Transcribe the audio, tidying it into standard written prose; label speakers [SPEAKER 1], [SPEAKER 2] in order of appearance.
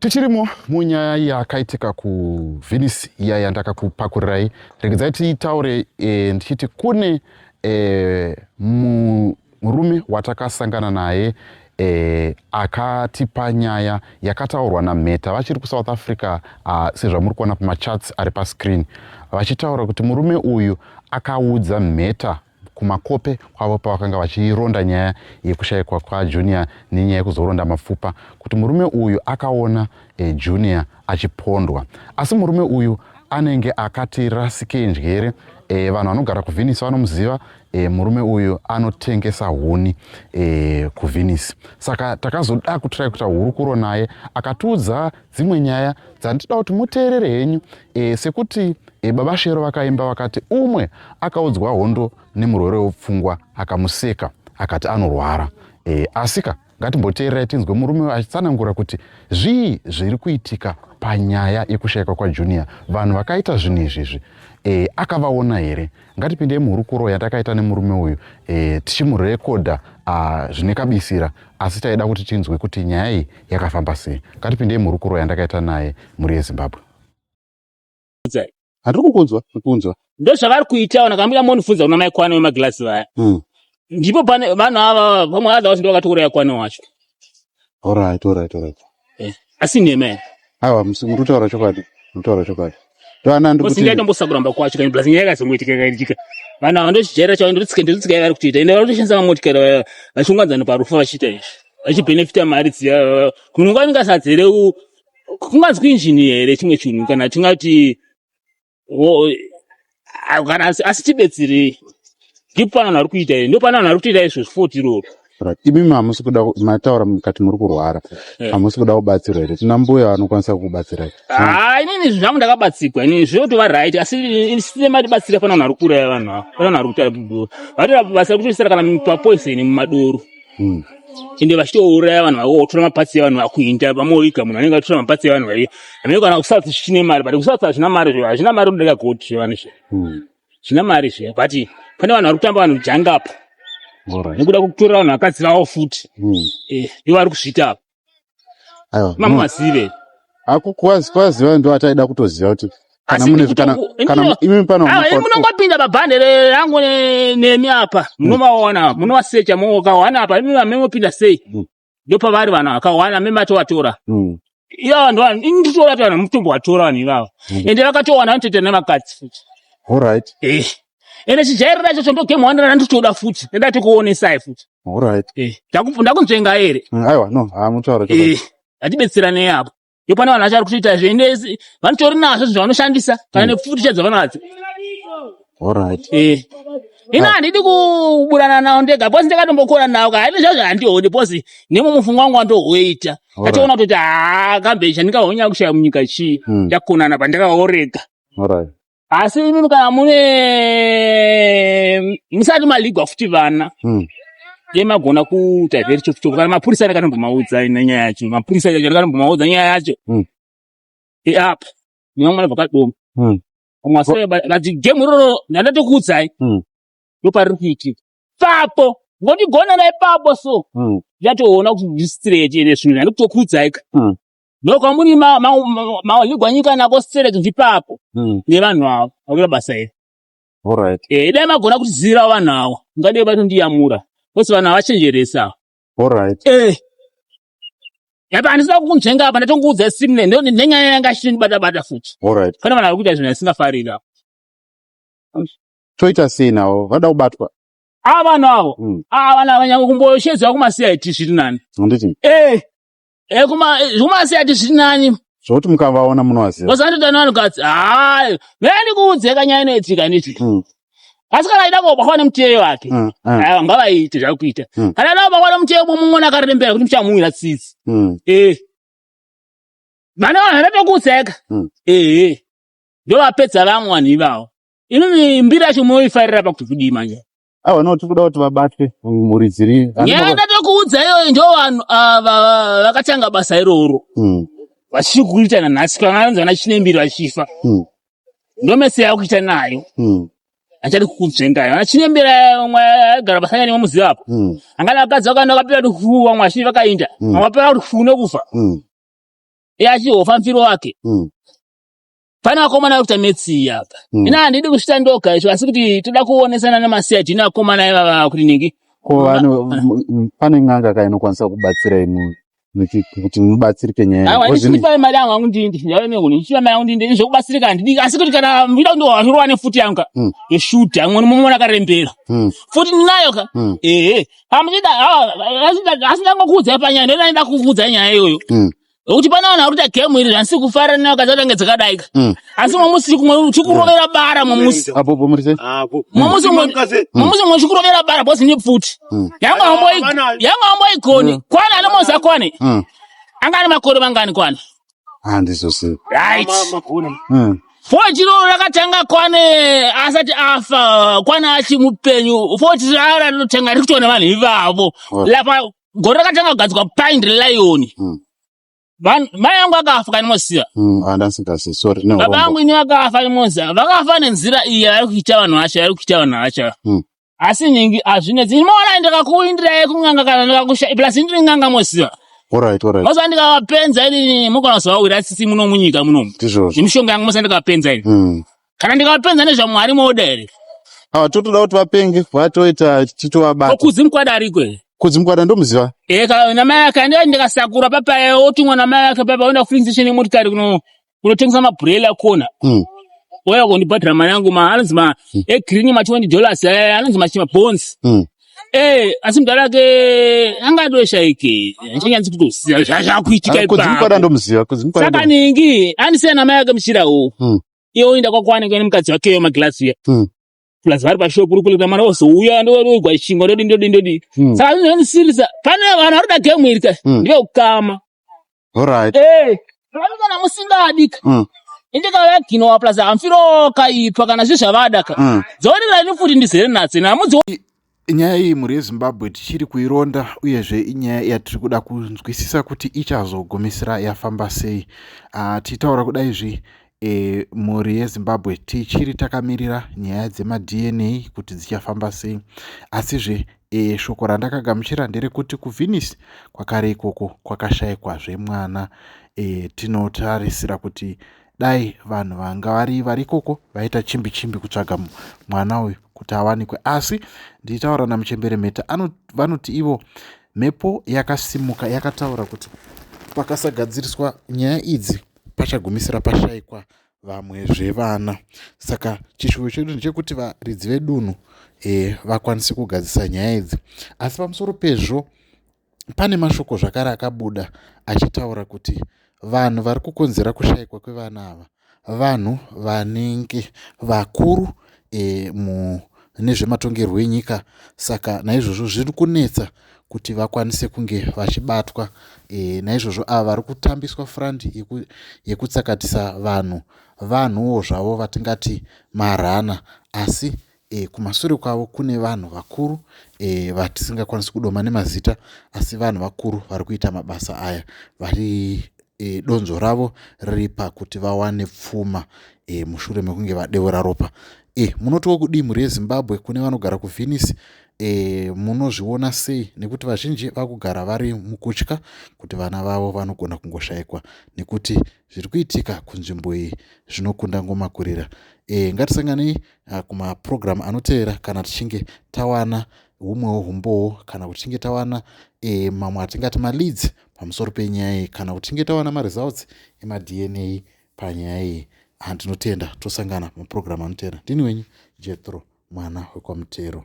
[SPEAKER 1] Tichirimo munyaya yakaitika kuVenice iya yandakakupakurirai, regedzai titaure ndichiti kune murume watakasangana naye akatipa nyaya yakataurwa naMheta vachiri kuSouth Africa, sezvamuri kuona pamachats ari pascreen, vachitaura kuti murume uyu akaudza Mheta kumakope kwavo pavakanga vachironda nyaya yekushayikwa kwaJunior nenyaya yekuzoronda mapfupa, kuti murume uyu akaona Junior achipondwa. Asi murume uyu anenge akati rasikei njere. Vanhu vanogara kuVenice vanomuziva. Murume uyu anotengesa huni kuVenice. Saka takazoda kutry kuita hurukuro naye, akatiudza dzimwe nyaya dzandinoda kuti muteerere henyu, sekuti Baba Shero vakaimba vakati umwe akaudzwa hondo nemurwere wepfungwa akamuseka akati anorwara. Asika ngatimboteererai tinzwe murume achitsanangura kuti zvii zviri kuitika panyaya yekushayikwa kwaJunior. Vanhu vakaita zvinhu izvizvi akavaona here? Ngatipindei muhurukuro yatakaita nemurume uyu, tichimurekodha zvine kabisira, asi taida kuti tinzwe kuti nyaya iyi yakafamba sei. Ngatipindei muhurukuro yandakaita naye, mhuri yeZimbabwe. Handiri kukunzwa, kukunzwa.
[SPEAKER 2] Ndozvavari kuita vana kambuya mondifunza kuna mai Kwane wemagilasi vaya. Ndipo pane vanhu ava vamwe otherwise ndo vakatouraya Kwane wacho.
[SPEAKER 1] Alright.
[SPEAKER 2] Asi nhema here?
[SPEAKER 1] Aiwa, muri kutaura chokwadi, muri kutaura chokwadi. Ndoana ndikuti
[SPEAKER 2] Singatombosa kuramba kwacho kana plus nyaya yakazongoitika ikaitika. Vanhu ava ndochijaira chavo, ndotsika ndotsika yavari kutoita. Ende vari kutoshandisa mamotikari vaya vachiunganzana parufu vachiita izvi. Vachibhenefita mari dziya. Munhu anenge asadzere kunganzi kuinjini here chimwe chinhu kana tingati kana asi tibetserei. Ndipo pane vanhu vari kuita here? Ndipo pane vanhu vari kutoita izvozvo futi iroro.
[SPEAKER 1] Right. Imimi hamusi kuda mataura mukati muri kurwara. Hamusi kuda kubatsirwa here? Tina mbuya vanokwanisa kukubatsirai.
[SPEAKER 2] Ah, inini zvinhu zvangu ndakabatsigwa inini zvinotova right, asi sine matibatsira pane vanhu vari kuuraya vanhu ava, pane vanhu vari kuita vatora basa rekutoisira kana papoison mumadoro. Ende vachitouraya vanhu vavo, votora mapatsi evanhu vakuinda vamoviga munhu anenge atora mapatsi evanhu vaiya. Hameno kana kuSouth zvichine mari, but kuSouth hazvina mari zvo, hazvina mari kudarika gold zvevanhu izvi. Zvina mari zviya, but pane vanhu vari kutamba vanhu jangapo. Nekuda kwekutorera vanhu vakadzi vavo futi. Ndivo vari kuzviita apa.
[SPEAKER 1] Aiwa.
[SPEAKER 2] Mamuvazive.
[SPEAKER 1] Ako kwaziva ndo ataida kutoziva kuti kana
[SPEAKER 2] Asi
[SPEAKER 1] mune kana kana imi pano
[SPEAKER 2] munongopinda pabhande rangu nemi apa munovaona, munovasecha mokawana apa imi mamemopinda sei? Ndopavari vanhu vakawana meme atovatora. Ivava ndo vanhu ini nditoona kuti vanhu mutombo watora vanhu ivava. Ende vakatowana vanotoita nevakadzi futi. Ende chijairira ichocho ndo game one randitoda futi. Ndatokuonesai futi. Ndakunzvenga here?
[SPEAKER 1] Aiwa, no, hamutaura chokwadi.
[SPEAKER 2] Ngatibetseranei apo. Yo pane vanhu vachari kutoita izvo, ende vanotori nazvo zvinhu zvavanoshandisa kana nepfuti chadzo vanadzo. Ina handidi kuburana nawo ndega because ndakatombokora nawo ka haidi zvazvo handioni because nemo mufungo wangu wandohoita. Ndatoona kutoti haa kambe chandingahonya kushaya munyika chii. Ndakonana pa ndakaorega. Asi imimi kana mune musati maligwa futi vana. Dai magona kuita very chofu chofu kana mapurisa ndakatombomaudza nenyaya yacho. Mapurisa yacho ndakatombomaudza nyaya yacho. Apa nevamwe vanobva kadoma. Vamwe vasai but game iroro ndandatokuudzai. Ndopariri kuitika. Papo ngotigonana ipapo so. Ndatoona kuti ndistraight ere zvinhu ndandikutokuudzai ka. Ndokwamuri maligwa nyika nako straight ndipapo. Nevanhu avo vakuita basa iri. Dai magona kutizivira vanhu avo ungadai vatondiyamura. Because vanhu havachenjeresa. Yapa handisina kukunzvenga apa, ndatongoudza simne nenyaya yanga ichitondibata bata futi. Pane vanhu vari kuita zvinhu zvisingafariri apa.
[SPEAKER 1] Toita sei navo? Vada kubatwa.
[SPEAKER 2] Ava vanhu avo. Ava vanhu ava nyangwe kumboshedzwa kuma-CID zviri nani.
[SPEAKER 1] Handiti?
[SPEAKER 2] Kuma-CID zviri nani.
[SPEAKER 1] Zvokuti mukavaona munovaziva.
[SPEAKER 2] Wazandoita nevanhukadzi. Hayi, mene ndikuudzeka nyaya inoitika nditi. Asi kana aida kubatwa nemuteyo wake, aiwa ngavaite zvakuita. Kana aida kubatwa nemuteyo mumwe akarembera kuti muchamuwira tsitsi. Vana vanhu vanotokuudzeka. Ndovapedza vamwe vanhu ivavo. Inini mbiri yacho munoifarira pakuti kudii manje?
[SPEAKER 1] Aiwa, no, tikuda kuti vabatwe mhuri dziri.
[SPEAKER 2] Nyaya ndatokuudza iyoyo, ndo vanhu ava vakatanga basa iroro. Vachiri kuita nanhasi kana vanzi vana Chinembiri vachifa. Ndomese yakuita nayo. Achadi kukunzvengayo. Vana Chinembiri vamwe aigara pasanya nemuziva apo. Angana vakadzi vakaenda vakapera kuti fu, vamwe vachiri vakainda. Vamwe vapera kuti fu nekufa. Achihofa mfiro wake. Pane vakomana vari kuita metsi apa. Ini handidi kusvita ndoga izvo, asi kuti toda kuonesana nemasiya tine vakomana ivava kuti ningi.
[SPEAKER 1] Ko pane n'anga ka inokwanisa kubatsira imi kuti mubatsirike nyaya?
[SPEAKER 2] Aiwa, ndichipa mari yangu yangu ndindi ndauye ndichipa mari yangu ndindi. Zvekubatsirika handidi, asi kuti kana muchida kundiwa nefuti yangu ka, yeshuta amwe munomuona akarembera. Futi ndinayo ka. Ehe, hamuchida, asi ndangokuudzai panyaya, ndoda kukuudzai nyaya iyoyo nokuti pane vanhu vari kuita game iri zvandisi kufara nayo kadzatange dzakadai ka. Asi mwamusi chikurovera bara mwamusi.
[SPEAKER 1] Apo muri sei?
[SPEAKER 2] Mwamusi mwe chikurovera bara bosi nepfuti yangu hamboigoni. Kwane anomoza kwane anga ane makore mangani kwane?
[SPEAKER 1] Handizosivi.
[SPEAKER 2] Right, foti iro rakatanga kwane asati afa, kwane achimupenyu. Foti rara rinotanga riri kutoona vanhu ivavo. Lapa gore rakatanga kugadzikwa Paint Lion. Mai yangu akafa kani moziva?
[SPEAKER 1] Handasingasi, sorry.
[SPEAKER 2] Baba yangu ini vakafa moziva, vakafa nenzira iyi yavari kuita vanhu vacho, yavari kuita vanhu vacho. Asi ningi hazvinetsi, imoona ndikakuindirai kun'anga kana ndikakusha plus ndiri n'anga moziva.
[SPEAKER 1] Alright.
[SPEAKER 2] Moziva ndikavapenza ini mugona kuzovawira tsitsi muno munyika munomu.
[SPEAKER 1] Ndizvozvo.
[SPEAKER 2] Nemishonga yangu moziva ndikavapenza ini. Kana ndikavapenza nezvaMwari moda here?
[SPEAKER 1] Ah, totoda kuti vapenge vatoita titovabata.
[SPEAKER 2] Kudzi Mukwada ariko here?
[SPEAKER 1] Kudzi Mukwada ndomuziva.
[SPEAKER 2] Eka namai ake andi ndikasakura papaya otumwa namai ake papa oenda kufilling station yemotikari kunotengesa mabhurela kona. Ouya kundibhadhara mari yangu ma anonzi ma egreen ma $20 aya anonzi machima bonds. Asi mudhara ake angadoshaike handichanyanzi kutoziva zvazvakuitika.
[SPEAKER 1] Kudzi Mukwada
[SPEAKER 2] ipapo.
[SPEAKER 1] Ndomuziva Kudzi Mukwada.
[SPEAKER 2] Saka ningi andisiya namai ake muchirawo. Iye oenda kwakwane kuenda mukadzi wakeyo magilasi uya. Plus vari pashopu uri kuleta mari ozouya ndoigwa chingwa ndodi ndodi ndodi. Saka zvinondisirisa pane vanhu vari kuda game iri ka ndevekukama. Vanhu kana musingadi ka, indikavaginowa plus hamfiro kaipa kana zvi zvavada ka. Dzorerai futi ndizere nadzo namudzi.
[SPEAKER 1] Nyaya iyi, mhuri yeZimbabwe, tichiri kuironda, uyezve inyaya yatiri kuda kunzwisisa kuti ichazogumisira yafamba sei. Tichitaura kudaizvi, mhuri yeZimbabwe, tichiri takamirira nyaya dzemaDNA kuti dzichafamba sei. Asizve shoko randakagamuchira nderekuti kuVenice kwakare ikoko kwakashayikwazve mwana. Tinotarisira kuti dai vanhu vanga vari varikoko vaita chimbi chimbi kutsvaga mwana uyu kuti awanikwe. Asi ndichitaura namuchembere Mheta, vanoti ivo mhepo yakasimuka yakataura kuti pakasagadziriswa nyaya idzi pachagumisira pashayikwa vamwezve vana. Saka chishuwo chedu ndechekuti varidzi vedunhu vakwanise kugadzirisa nyaya idzi. Asi pamusoro pezvo pane mashoko zvakare akabuda achitaura kuti vanhu vari kukonzera kushayikwa kwevana ava vanhu vanenge vakuru nezvematongerwo enyika. Saka naizvozvo zviri kunetsa kuti vakwanise kunge vachibatwa. Naizvozvo ava vari kutambiswa furandi yekutsakatisa vanhu, vanhuwo zvavo vatingati marana, asi kumasure kwavo kune vanhu vakuru vatisingakwanisi kudoma nemazita, asi vanhu vakuru vari kuita mabasa aya vari donzvo ravo riri pakuti vawane pfuma mushure mekunge vadeura ropa. Munotiwo kudii, mhuri yeZimbabwe? Kune vanogara kuVenice, munozviona sei? Nekuti vazhinji vakugara vari mukutya kuti vana vavo vanogona kungoshayikwa nekuti zviri kuitika kunzvimbo iyi zvinokunda ngoma kurira. Ngatisanganei kumapurogiramu anotevera kana tichinge tawana humwewo humbowo, kana kuti tichinge tawana mamwe atingati maleads pamusoro penyaya iyi, kana kuti tichinge tawana maresults emaDNA panyaya iyi. Handinotenda, tosangana mapurogiramu anotevera. Ndini wenyu Jethro, mwana wekwaMutero.